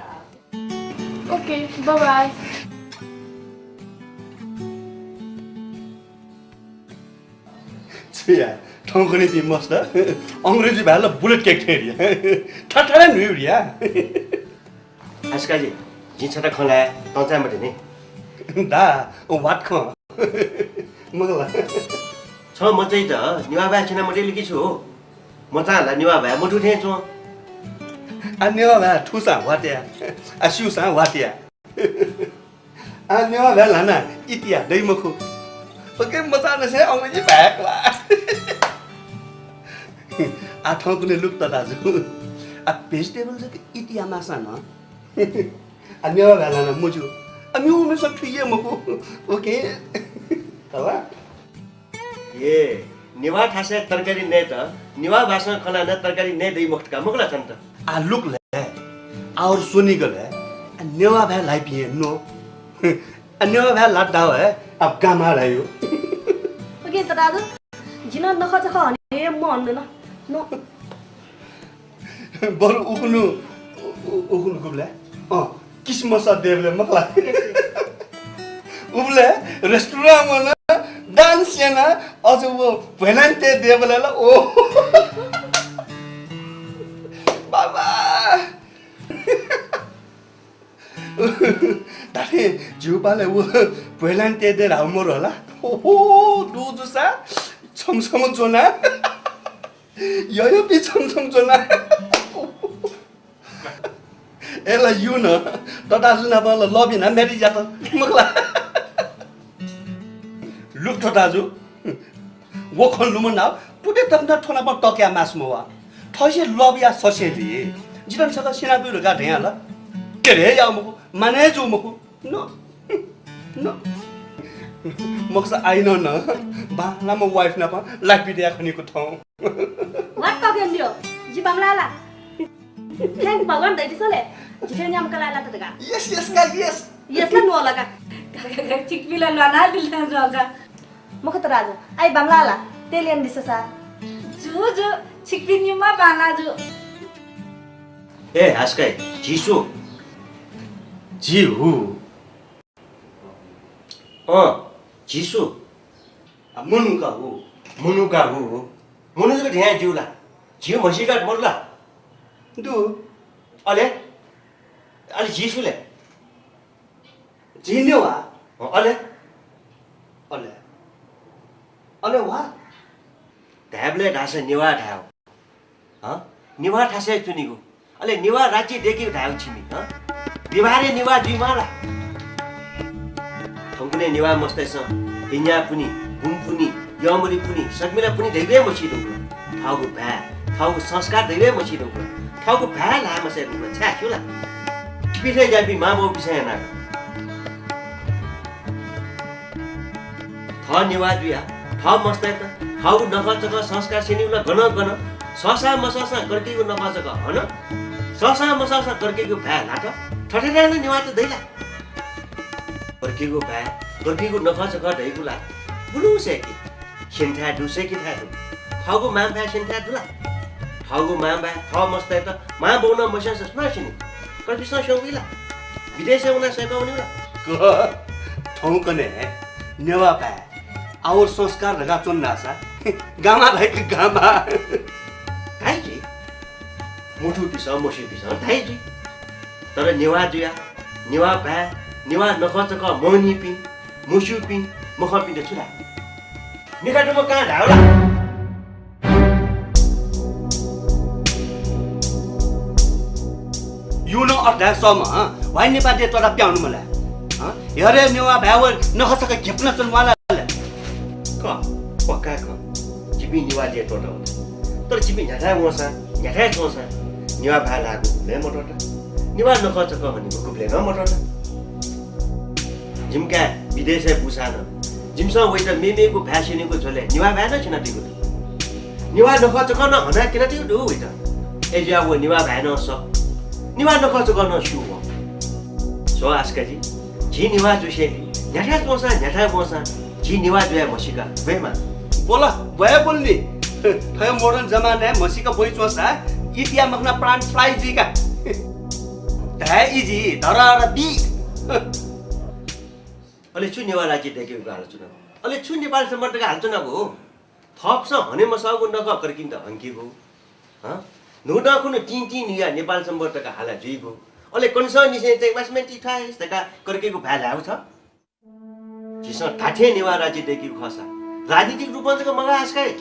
Okay, bye bye। छु याये, थौंकन्हय्‌पिं मस्त अंग्रेजी भाय् ला bullet cake थें रि। थाथाला न्हुइ रि या। आशा काजी, जिं छता खँ ल्हाये, तं चाये मते नि। धा, what खँ? मखु ला। छं मचाइत नेवाः भाय् स्यना मते ले कि छु? मचां ला नेवाः भाय् मथू थें च्वं। आ, नेवाः भाय् थूसां what या, आ, स्यूसां what या। आ, नेवाः भाय् ल्हानाः इतिया दइ मखु। OK, मचांनिसें अंग्रेजी भाय् ला। आ, थौंकन्हय् लुक तताजु। आ, vegetable जक इतिया माःसां नं। आ, नेवाः भाय् ल्हानाः मज्यू। आ, मेमेसं थुइ हे मखु। OK। हला? ए, नेवाः थासय् तरकारी नयेत नेवाः भासं खँ ल्हानाः तरकारी नये दइ मखुत का, मखु ला छन्त? आ, लुक ले, आवर स्वनिगलय्, आ, नेवाः भाय् ल्हाइपिं हे न्व। आ, नेवाः भाय् ल्हात धाःगु हे, आ, गामा ल्हाइगु। OK, तताजु, जि नं नखःचखः हने हे मवं नं। नो। बरु उखुन्हु, उ-, उ-, उखुन्हु गुबलय्? अँ, Christmas देबलय् मखु ला। Yes, yes। उबलय् restaurant वनाः dance यानाः अझ व भ्वय्लान्ति देबलय् ला, ओ। बाबा। धात्थें झीगु पालय् व भ्वय्लान्ति दये धाःगु मरु हला। ओहो, दु जूसा छम्ह छम्ह ज्वना। यःयःपिं छम्ह छम्ह ज्वना। अय्‌ला यु नं, तताजु नाप ला love यानाः marriage यात, मखु ला? लुक तताजु, व खँ लुमनाः पुते तक नं थ्व नाप तकया मास्ति मवा। थःसे love याः ससेंलि जितः छकः स्यनाब्यु धकाः धया ला? तेरे हे याः मखु, मानय् जू मखु। नो। नो। मखुसा आइनं नं बांलाम्ह wife नाप life बिते याये खनीगु थौं। What talking you? जि बांमलाः ला? Thank भगवान धयादिसँ ले। जिथाय् न्याम्ह कलाः लात धकाः। Yes, yes का, yes। Yes ला no ला का? छिकपिं ला ल्वानादिल नं ज्वः का। मखु तताजु, आइ बांमलाः ला? तेल यानादिसँ सा। जु, जु, छिकपिं निम्ह बांलाः जु। ए, हासकाइ, झी सु? झी हु। अँ, झी सु? आ, मनू का हु। मनू का हु। मनू जक धयां ज्यू ला? झी म्हसीका मदु ला? दु। अले? अले झी सु ले? झी नेवाः। अँ, अले? अले? अले वा? धायेबलय् धाःसा नेवाः धायेगु। हँ? नेवाः थासय् च्वनीगु। अले नेवाः राज्य दय्‌कीगु धायेगु छिमि, हँ? व्यवहारय् नेवाः जुइमाः ला? थौंकन्हय् नेवाः मस्तय्‌सं भिंज्याः पुन्हि, बुम पुन्हि, यःमरि पुन्हि, सकमिला पुन्हि धइगु हे मसी धुंकल। थःगु भाय्, थःगु संस्कार दइ हे मसी धुंकल, थःगु भाय् ल्हाये मसय् धुंकल, छाय् खिउ ला? पिथय् ज्याःपिं मांबौपिसं यानाः थः नेवाः जुयाः थः मस्तय्त थःगु नखःचखः संस्कार स्यनीगु ला गनं गनं, सःसां मसःसां कर्कीगु नखःचखः हन, सःसां मसःसां कर्कीगु भाय् ल्हात, थथे यानाः नं नेवाःत दइ ला? कर्कीगु भाय्, कर्कीगु नखःचखः धइगु ला गुलुं सय्‌की। स्यनेथाय् दु, सय्‌केथाय् दु। थःगु मांभाय् स्यनेथाय् दु ला? थःगु मांभाय्, थः मस्तय्त मांबौनं मस्यंसा सुनां स्यनी? कर्पिसं स्यंगु ला? विदेशय् वनाः सय्‌का वनीगु ला? क, थौंकन्हय् नेवाः भाय् आवर संस्कार धकाः च्वन धाःसा गामा धाइ कि गामा। धाइ जुइ। मथूपिसं, मस्यूपिसं धाइ जुइ। तर नेवाः जुयाः, नेवाः भाय्, नेवाः नखःचखः मवनीपिं, मस्यूपिं, मखंपिन्त छु धाये? मिखा दुम्ह कां धायेगु ला? यु नं अथे धाये सःम्ह, हँ? वाइ नेपाः देय् त्वःताः पिहां वनेगु मलाः। हँ? हेरे नेवाः भाय् व नखःचखः घेपुना च्वने म्वाः ला? क, पक्का क। जिपिं नेवाः देय् त्वःता वल। तर जिपिं न्ह्याथाय् वंसां, न्ह्याथाय् च्वंसां नेवाः भाय् ल्हायेगु गुबलें मत्वःता। नेवाः नखःचखः हनीगु गुबलें नं मत्वःता। जिमि काय् विदेशय् बूसां नं जिमिसं वइत मेमेगु भाय् स्यनीगु झ्वलय् नेवाः भाय् नं स्यनादीगु दु। नेवाः नखःचखः नं हनाः क्यनादीगु दु वइत। अय्‌जुयाः व नेवाः भाय् नं सः, नेवाः नखःचखः नं स्यू वं। स्व आस्काजि, झी नेवाः जुसेंलि न्ह्याथाय् च्वंसां, न्ह्याथाय् वंसां झी नेवाः जुयाः म्हसीका ब्वयेमाः। ब्वल, ब्वये ब्वल नि। थ्व modern जमानाय् म्हसीका ब्वइ च्वंसा ईत याये मखना प्राण fly जुइका। धाये easy, धरहरा big। अले छु नेवाः राज्य दय्‌केगु हालाच्वनागु? अले छु नेपाल संवत धकाः हालाच्वनागु? थःपिसं हने मसःगु नखः कर्पिन्त हंकीगु, हँ? न्हूदँ खुन्हु तिं तिं न्हुयाः नेपाल संवत धकाः हाला जुइगु। अले कन्हय्‌निसें चाहिँ वास्मय् तिथाय् धकाः कर्केगु भाय् ल्हायेगु छ। झीसं धात्थें नेवाः राज्य दय्‌कीगु खःसा राजनीतिक रूपं जक मगाः आस्काय्।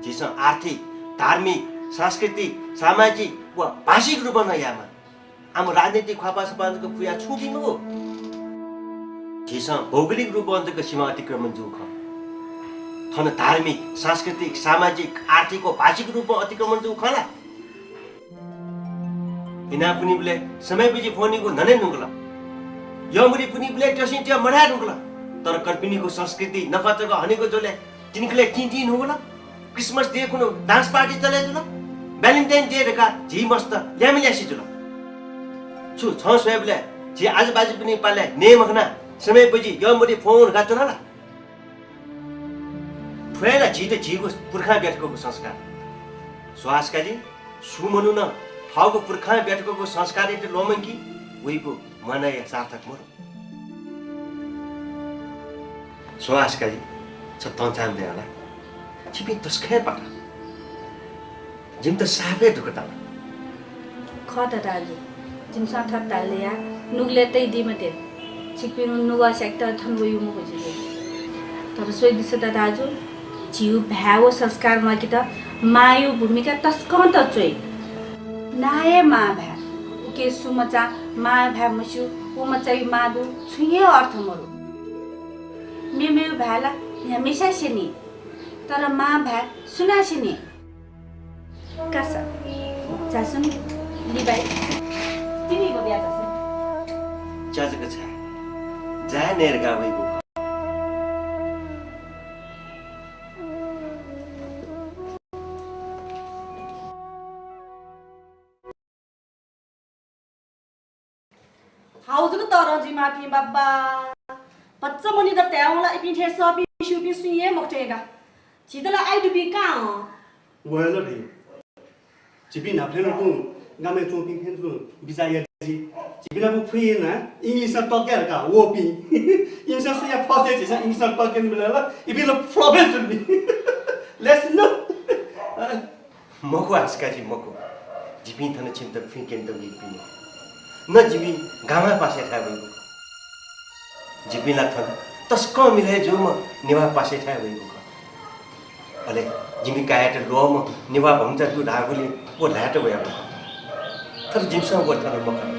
झीसं आर्थिक, धार्मिक, सांस्कृतिक, सामाजिक व भाषिक रूपं नं यायेमाः। आम राजनीतिक ख्वाःपाः सपाः जक पुयाः छुं बी मखु। झीसं भौगोलिक रूपं जक सीमा अतिक्रमण जूगु खः। थन धार्मिक, सांस्कृतिक, सामाजिक, आर्थिक व भाषिक रूपं अतिक्रमण जूगु खः ला? इनाप पुन्हिबलय् समय् बजि फ्वंनिगु न्हने धुंकल। यःमरि पुन्हिबलय् त्यःसिं त्यः मधाये धुंकल। तर कर्पिनिगु संस्कृति, नखःचखः हनेगु झ्वलय् तिनिखलय् तिं तिं न्हूगु ला? Christmas Day खुन्हु dance party चले जुल। Valentine Day धकाः झी मस्त ल्याय्म्ह ल्यासे जुल। छु छं स्वयेबलय् झी आजुबाजुपिनि पालय् नये मखनाः समय् बजि यःमरि फ्वं धकाः च्वना ला? थ्व हे ला झीत झीगु पुर्खां ब्यातुकागु संस्कार। स्व आस्काजि, सुं मनुखं थःगु पुर्खां ब्यातुकागु संस्कारयात ल्वःमंकी, वइगु मानय् सार्थक मदु। स्व आस्काजि, छ तंचां दया ला? छिपिं तसकं हे पाता। जिमित साप हे दुःख ताल। खः दादाजु, जिमिसं थथे धालेया नुगलय् तइदी मते। छिकपिं नुगः स्याकेत थन वइगु मखु जिगु। तर स्वयादिसँ दादाजु, झीगु भाय् व संस्कार म्वाकेत मांयु भूमिका तसकं तःच्वइ। नां हे मांभाय्, उके सु मचा मांभाय् मस्यू, व मचायु मां दु छुं हे अर्थ मदु। मेमेयु भाय् ला न्ह्याम्हेसा स्यनी, तर मांभाय् सुनां स्यनी? कासा, झासँ नि, लिबाइ। तिनि बबिया झासँ। च्या जक छाय्? जाय् नये धकाः वइगु। हाउ जक तःधं जुइमाःपिं बाबा। भचा मनूत धायेवं ला इपिं थें सःपिं स्यूपिं सुं हे मखुत का। झीत ला आइ दुपिं का हं। व हे ला धइ। झीपिं न्हापा थें तुं गामय् च्वंपिं थें तुं बिचाः याये जि। झीपिं नाप फुइँ यानाः English-ं तक्या धकाः वःपिं। इमिसं सुया फः झीसं English-ं तक्यनीबलय् ला इपिं ला flop हे जुल नि। Let's know। मखु आस्काजि, मखु। जिपिं थन छिमित फुइँ क्यनेत वइपिं मखु। न जिपिं गामा पासाय् थाय् वइगु खः। जिपिं ला थन तसकं मिलय् जूम्ह नेवाः पासाय् थाय् वइगु खः। अले जिमि काय्‌यात ल्वःम्ह नेवाः भम्चा दु धाःगुलिं व ल्हायेत वयागु खः। तर जिमिसं व थन मखन।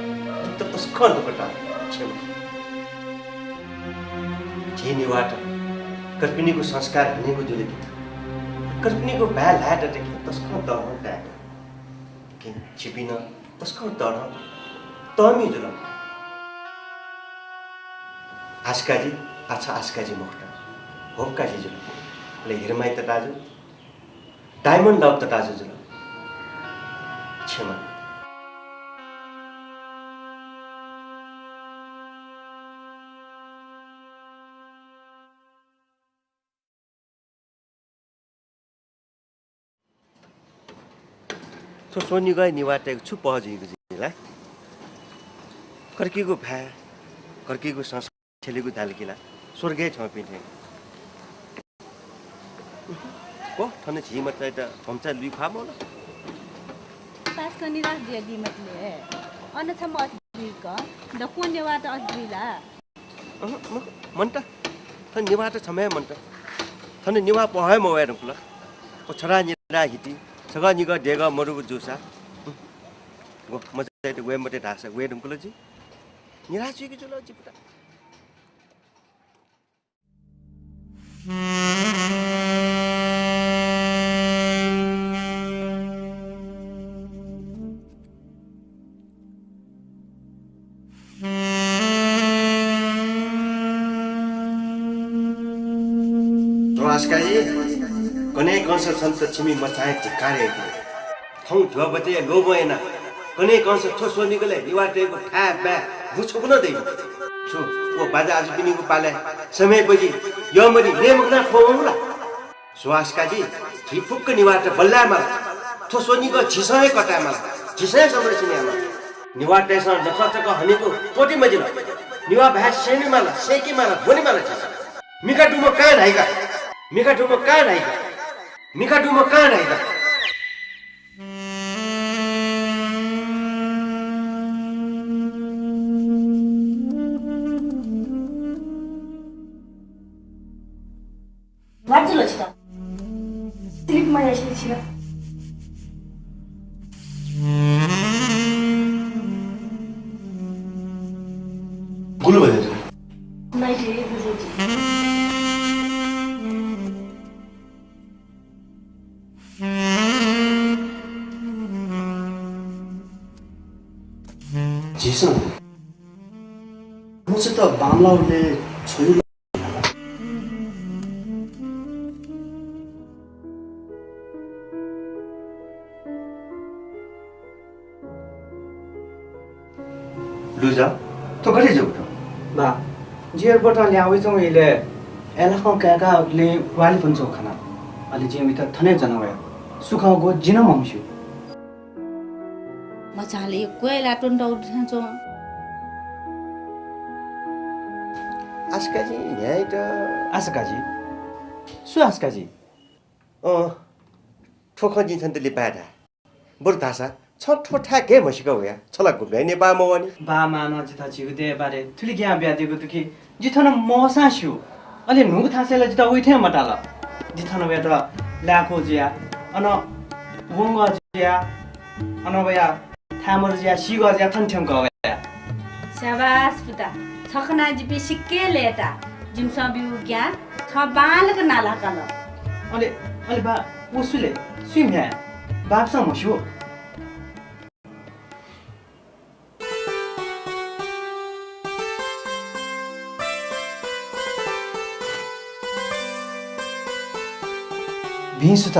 जिमित तसकं दुःख ताल। क्षमा। झी नेवाःत कर्पिनिगु संस्कार हनेगु जुल कि, कर्पिनिगु भाय् ल्हाये दत कि, तसकं तःधं ताय्‌त। किं छिपिं नं तसकं तःधं तःमि जुल। आस्काजी, आः छ आस्काजी मखुत, होपकाजी जुल। अले हिरमाइत दाजु, डायमन्ड लभ तताजु जुल। क्षमा। थ्व स्वनिगः निवाः तयेगु छु पहः जुइगु जुइ ला? कर्कीगु भाय्, कर्कीगु संस्कार छ्यलेगु धाल कि ला स्वर्गय् थ्यंपिं थें। व थन झी मचायात भम्चा लुइ ख्वाः मवल। पास्कं निराश जुयादी मते ले। अन छम्ह अथे जुइक दक्वं नेवाःत अथे जुइ ला? अहँ, मखु, मन्त। थन नेवाःत छम्ह हे मन्त। थन नेवाः पहः हे मवये धुंकल। व छधाः निराः हिति, छगः निगः देगः मदुगु जूसा। व मचायात वये मते धाःसा वये धुंकल जि। निराश जुइगु जुल जि पुता। थ्व आस्काजी, कन्हय् कंस छन्त छिमि मचां हे धिक्कार याइगु। थौं ध्वाबतया लोभं यानाः कन्हय् कंस थ्व स्वनिगलय् निवाः तयेगु थाय् बाय् बु छकू नं दइ मखु। छु व बाज्या आजुपिनिगु पालय् समय्‌पजि यःमरि नये मखनाः ख्वः वंगु ला? स्व आस्काजी, झी फुक्क निवाःत बल्लाये माल। थ्व स्वनिगः झीसं हे कताये माल, झीसं हे संरक्षण याये माल। निवाःतय्‌सं नखःचखः हनेगु त्वःते मजिल। निवाः भाय् स्यने माल, सय्‌के माल, ब्वने माल झीसं। मिखा दुम्ह कां धाइका, मिखा दुम्ह कां धाइका, मिखा दुम्ह कां धाइका। वाज्जु लचिता। स्लिप माया छिला। गुलु बजे। नाइट हे बजे। झीसं मुसुत बांलाउले छुयु लुजा, थ्व गथे जूगु दु? बा, जि एयरपोर्टं लिहां वइच्वंगु इलय् अय्‌लाखं काय्‌काः लँय् ग्वाहालि फ्वनाच्वंगु खना। अले जिं वइत थन हे ज्वना वया। सु खः व जि नं मस्यू। मचां ला यक्व अय्‌लाः त्वनातःगु थें च्वं। आस्काजी न्ह्याइत। आस्काजी? सु आस्काजी? अँ, थ्व खँ जिं छन्त लिपा हे धाये। बरु धाःसा छं थ्व थाय् गय् म्हसीका वया? छ ला गुबलें नेपाः मवःनि। बाः मां नं जितः झीगु देय् बारे थुलि ज्ञान बियादीगु दु कि जि थन मवःसां स्यू। अले न्हूगु थासय् ला जितः वइ थें मताल। जि थन वयात लाय्‌कू जुया, अन वंगः जुया, अन वया थाय्‌मदु जुया, सीगः जुया थन थ्यंकः वया। स्याबास पुता, छ खनाः जिपिं सिक्क लय्‌ता। जिमिसं ब्यूगु ज्ञान छं बांलाक नाला हकाल। अले, अले बा, व सु ले? सुयां म्ह्याय्? बाःपिसं म्हस्यू। भिं सुथ।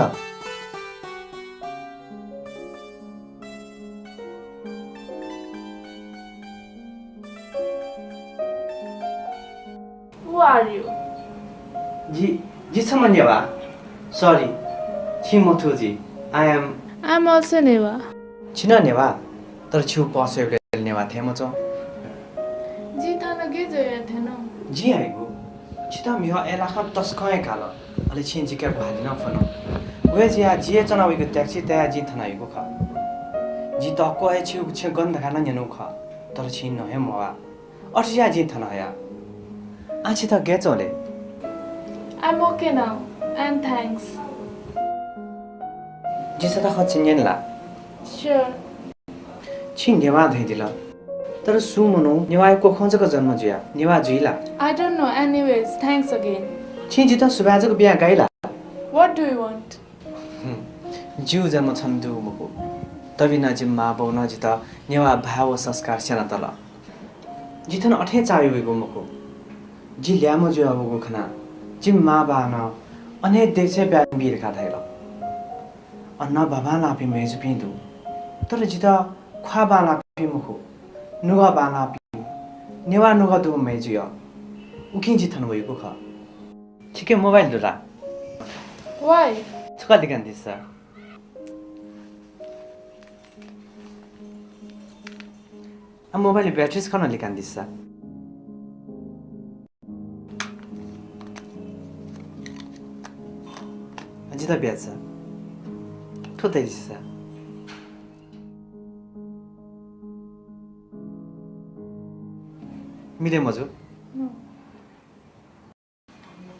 Who are you? जि, जि छम्ह नेवाः। Sorry, छिं मथू जि। I am, I'm also Newah. छि नं नेवाः, तर छिगु पह स्वयेबलय् नेवाः थें मच्वं। जि थन गय् जुयाः थ्यन? जिं हइगु, छितः म्हिगः अय्‌लाखं तसकं हे काल, अले छिं जिके ग्वाहालि नं फ्वन। व हे जुयाः जि हे च्वना वइगु ट्याक्सी तयाः जिं थन हइगु खः। जिं दक्व हे छिगु छेँ गन धकाः नं न्यनागु खः, तर छिं नं हे मवाः। अथे जुयाः जिं थन हया। आः छितः गय् च्वं ले? I'm okay now, and thanks. जिं छता खँ छिं न्यने ला? Sure. छिं नेवाः धयादिल, तर सुं मनू नेवाःया कोखं जक जन्म जुयाः नेवाः जुइ ला? I don't know, anyways, thanks again. छिं जितः सुभाय् जक बियाः गाइ ला? What do you want? हम्म। जिगु जन्म छन्हु दुगु मखु। तबि नं जिमि मां बौनं जितः नेवाः भाय् व संस्कार स्यनातल। जि थन अथें चाःहिं वइगु मखु। जि ल्याय्म्ह जुयावःगु खनाः जिमि मां बाःनं अन हे देशय् ब्याहा यानाबी धकाः धाइ। अन बांलाःपिं मय्जुपिं दु, तर जितः ख्वाः बांलाःपिं मखु, नुगः बांलाःपिं, नेवाः नुगः दुम्ह मय्जु यः। उकिं जि थन वइगु खः। छिके मोबाइल दु ला? वाइ। छु का लिकानादिसँ। आ, मोबाइल ब्याट्रिज खँ नं लिकानादिसँ। जितः ब्याच्छ। थ्व तयादिसँ। मिले मजू।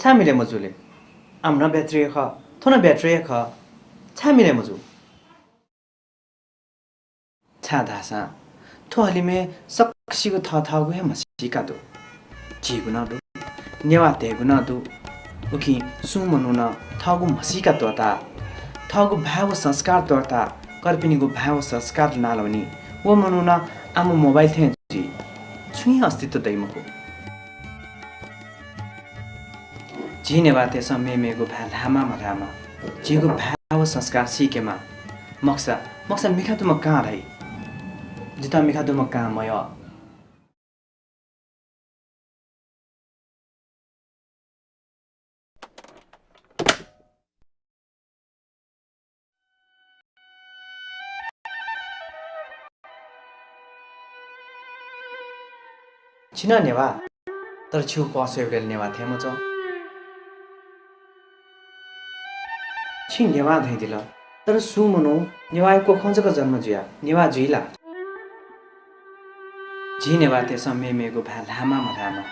छाय् मिले मजू ले? आम नं ब्याट्री हे खः, थ्व नं ब्याट्री हे खः। छाय् मिले मजू? छाय् धाःसा थ्व हलिमय् सकसिगु थःथःगु हे म्हसीका दु। झीगु नं दु, नेवाःतय्गु नं दु। उकिं सुं मनुखं थःगु म्हसीका त्वःताः, थःगु भाय् व संस्कार त्वःताः, कर्पिनिगु भाय् व संस्कार लुनाल्वनी। व मनुखं आम मोबाइल थें जुइ, छुं हे अस्तित्व दइ मखु। झी नेवाःतय्सं मेमेगु भाय् ल्हायेमाः मल्हायेमाः, झीगु भाय् व संस्कार सीकेमाः। मखुसा, मखुसा मिखा दुम्ह कां धाइ। जितः मिखा दुम्ह कां मयः। छि नं नेवाः, तर छिगु पह स्वयेबलय् नेवाः थें मच्वं। छिं नेवाः धयादिल, तर सुं मनू नेवाःया कोखं जक जन्म जुयाः नेवाः जुइ ला? झी नेवाःतय्सं मेमेगु भाय् ल्हायेमाः मल्हायेमाः,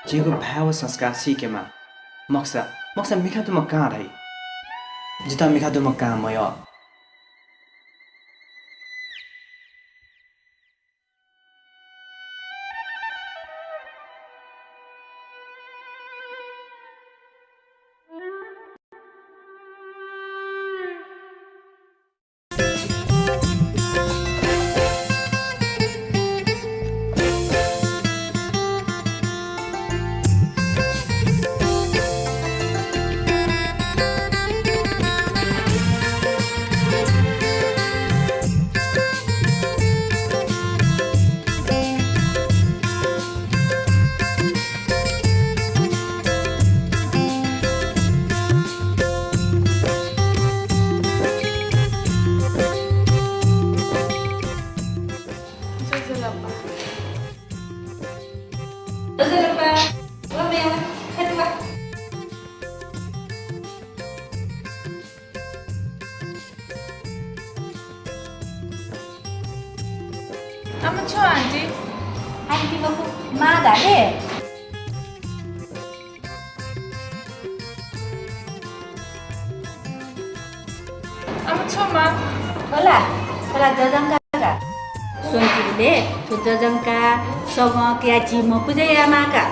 झीगु भाय् व संस्कार सीकेमाः। मखुसा, मखुसा मिखा दुम्ह कां धाइ। जितः मिखा दुम्ह कां मयः। आमा छु आन्टी? आन्टी मखु, मां धा ले। आमा छु मां? होला, होला जजंका का। स्वन्तिबलय् थ्व जजंका, सगं कयाः झी मपुजा यायेमाः का।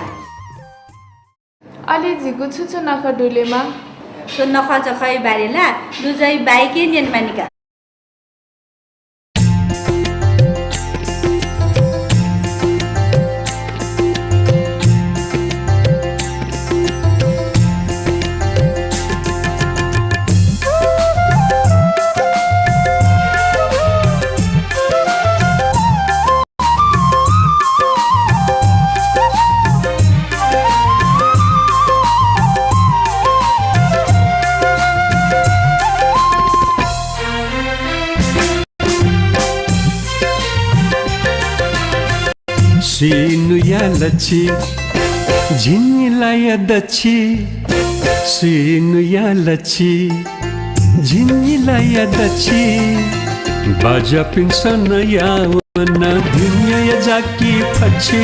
अले झीगु छु छु नखः दु ले मां? थ्व नखःचखःया बारे ला लुजंया बाइके न्यनेमानि का। स्वीन्हुया लछि, झिंनिलाया दछि, स्वीन्हुया लछि, झिंनिलाया दछि। बाज्यापिन्सं नयावन भिंयाया जाकि फछि।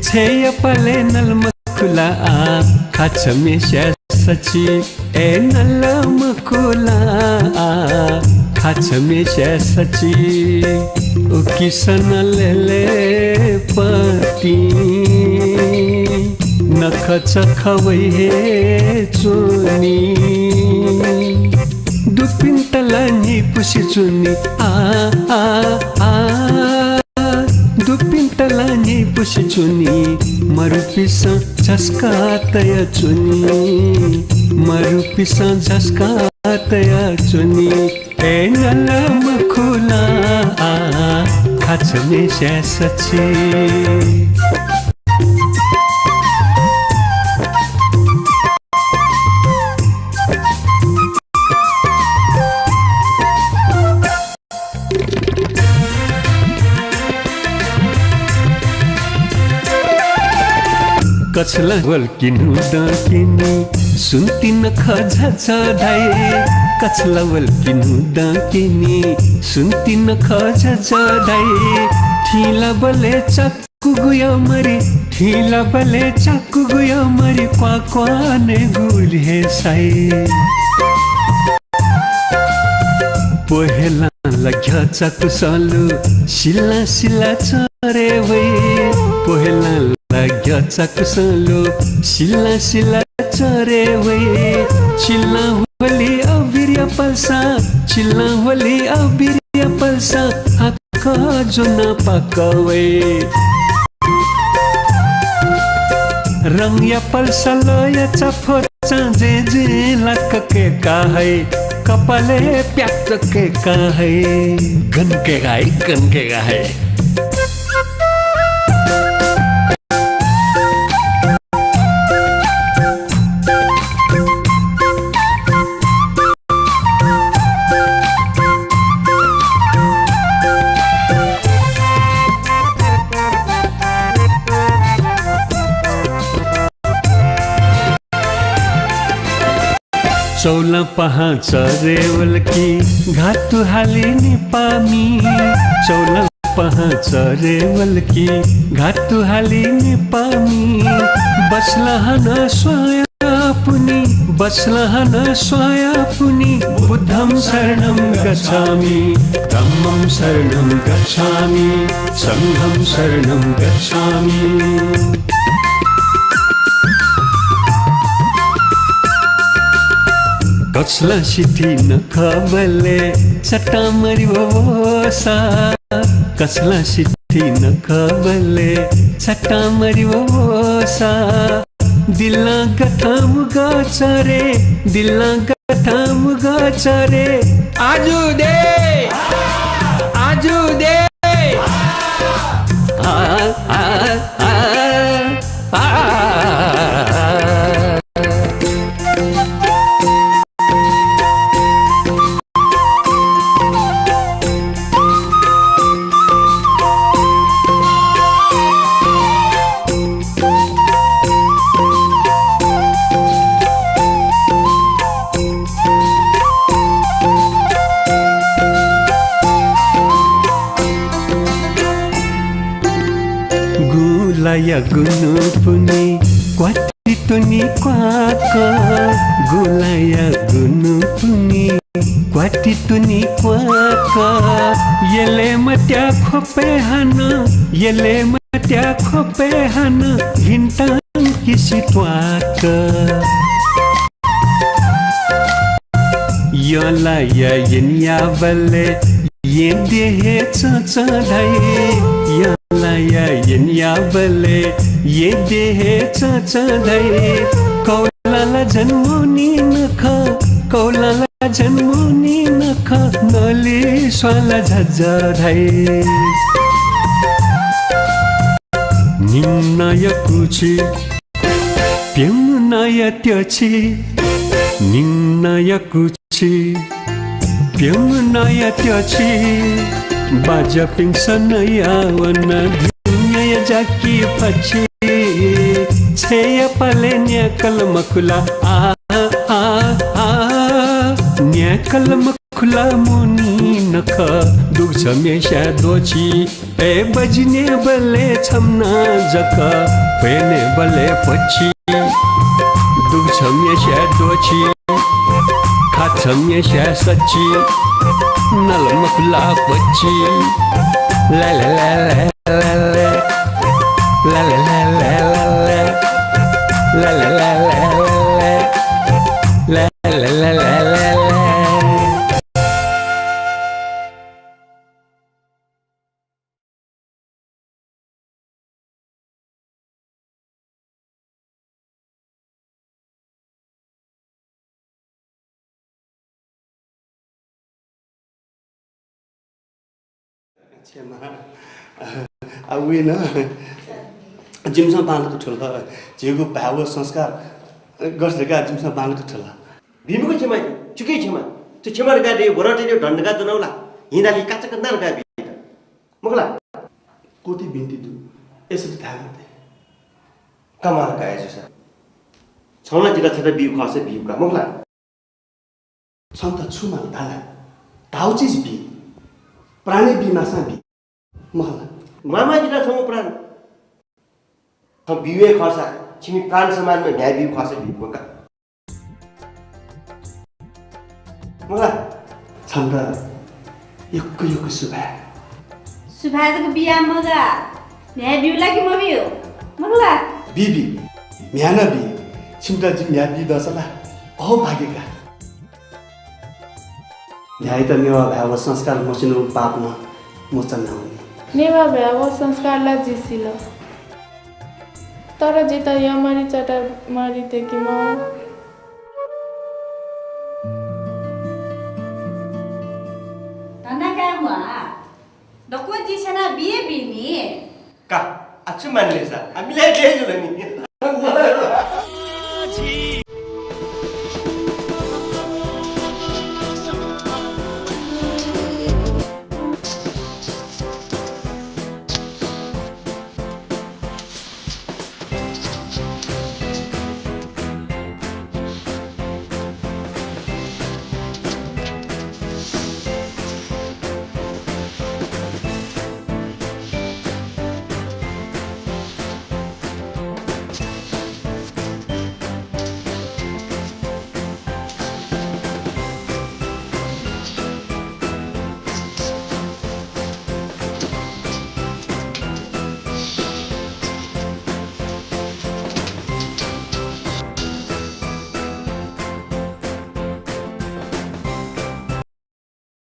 छेँया पालय् नल मखु ला आ, खाछम्हेस्या सछि। ए नल मखु ला आ, खाछम्हेस्या सछि। उकिसनं लेलेपतिं नखःचखः वइ हे च्वनी। दुपिन्त ला न्हिपुसे च्वनी, आ, आ, आ। दुपिन्त ला न्हिपुसे च्वनी, मरुपिसं झस्का तया च्वनी, मरुपिसं झस्का तया च्वनी। ए नल मखुला, आ, खाचम्हेस्या सछि। कछला वल कि न्हूदँ क्यनी, सुन्ति नखः झःझः धाइ। कछला वल कि न्हूदँ क्यनी, सुन्ति नखः झःझः धाइ। थिंलाबलय् चाकु गुया मरि, थिंलाबलय् चाकु गुया मरि, क्वाः क्वाः नयेगुलि हे साइ। पोहेलां ला घ्यःचाकुसं लु सिलां सिला चरे वइ। पोहेलां ला घ्यःचाकुसं लु सिलां सिला चरे वइ। चिल्लां ह्वली अबिरया पल्सां, चिल्लां ह्वली अबिरया पल्सां, हाकः ज्वनाः पाकः वइ। रंगया पल्सा लःया चाफोचां जें जें लाक कय्का हइ, कपालय् प्यात कय्का हइ। गन कय्का हइ, गन कय्का हइ। चौलां पाहां चरे वल कि घातु हाली नेपाःमि। चौलां पाहां चरे वल कि घातु हाली नेपाःमि। बसलां हानं स्वांया पुनि, बसलां हानं स्वांया पुनि। बुद्धं शरणं गच्छामि, धम्मं शरणं गच्छामि, संघं शरणं गच्छामि। कछलां सिथि नखःबलय् चटां मरि वःसा। कछलां सिथि नखःबलय् चटां मरि वःसा। दिलां गथां मुगः चरे, दिलां गथां मुगः चरे। आजु दे, आजु दे। आ, आ, आ, आ। गुलाया गुनु पुनि क्वाति तुनि क्वाक, गुलाया गुनु पुनि क्वाति तुनि क्वाक। यले मत्या ख्वपय् हानं, यले मत्या ख्वपय् हानं घिन्तां किसि त्वाक। यंलाया येँयाबलय् येँ देहे चंचं धाइ। यंलाया येँयाबलय् येँ देहे चंचं धाइ। कौलाला झन मोनी नखः, कौलाला झन मोनी नखः, नलि स्वांला झःझः धाइ। निम्हया कुछि प्यम्हया त्यछि, निम्हया कुछि प्यम्हया त्यछि। बाज्यापिन्सं नयावन धिंन्याया जाकि फछि। छेँया पालय् न्याकल मखुला, आ, आ, आ, न्याकल मखुला मोनी नखः, दुगु छम्हेस्या द्वःछि। ए बजिनेबलय् छम्ह नं जक, भ्वय् नेबलय् पच्छि। दुगु छम्हेस्या द्वःछि, खा छम्हेस्या सच्छि। नल मखुला पच्छि। ला ला ला ला ला ला। ला ला ला ला ला। ला ला ला ला ला। क्षमा। आ, वइन। जिमिसं बांलाक थुल। झीगु भाय् व संस्कार गथे धकाः जिमिसं बांलाक थुल। बी मखु क्षमा, छुकिं क्षमा। थ्व क्षमा धकाः दे, बरं तयेगु धन धकाः च्वनागु ला? हिं धाःसा काचाक्क ना धकाः बी। मखु ला? कोटि बिन्ति दु, यसरी धाये मते। कमाल का अय् जूसा। छं ला जितः छता बीगु खःसा बीगु का, मखु ला? छन्त छु माल धाल? धाःगु चिज बी। प्राण बी माःसा बी। मखु ला? माःमाः जितः छंगु प्राण। छं बीगु हे खःसा, छिमि प्राण समानम्ह म्ह्याय् बीगु खःसा बीगु का। मखु ला? छन्त यक्व यक्व सुभाय्। सुभाय् जक बिया मगाः, म्ह्याय् ब्यू ला कि मब्यू? मखु ला? B, B. म्ह्याय् नं बी। छिमित जिं म्ह्याय् बी दःसा ला अहो भाग्य का। न्ह्याइत नेवाः भाय् व संस्कार मस्यूनिगु पाप नं मोचन यानावनी। नेवाः भाय् व संस्कार ला जि सिल, तर जितः यःमरि चटामरि धइगु मखु। धन्दा काय् म्वाः। दक्व जिं स्यना बी हे बी नि। का, आ छु मानले सा, आ मिलाय् जुइ जुल नि।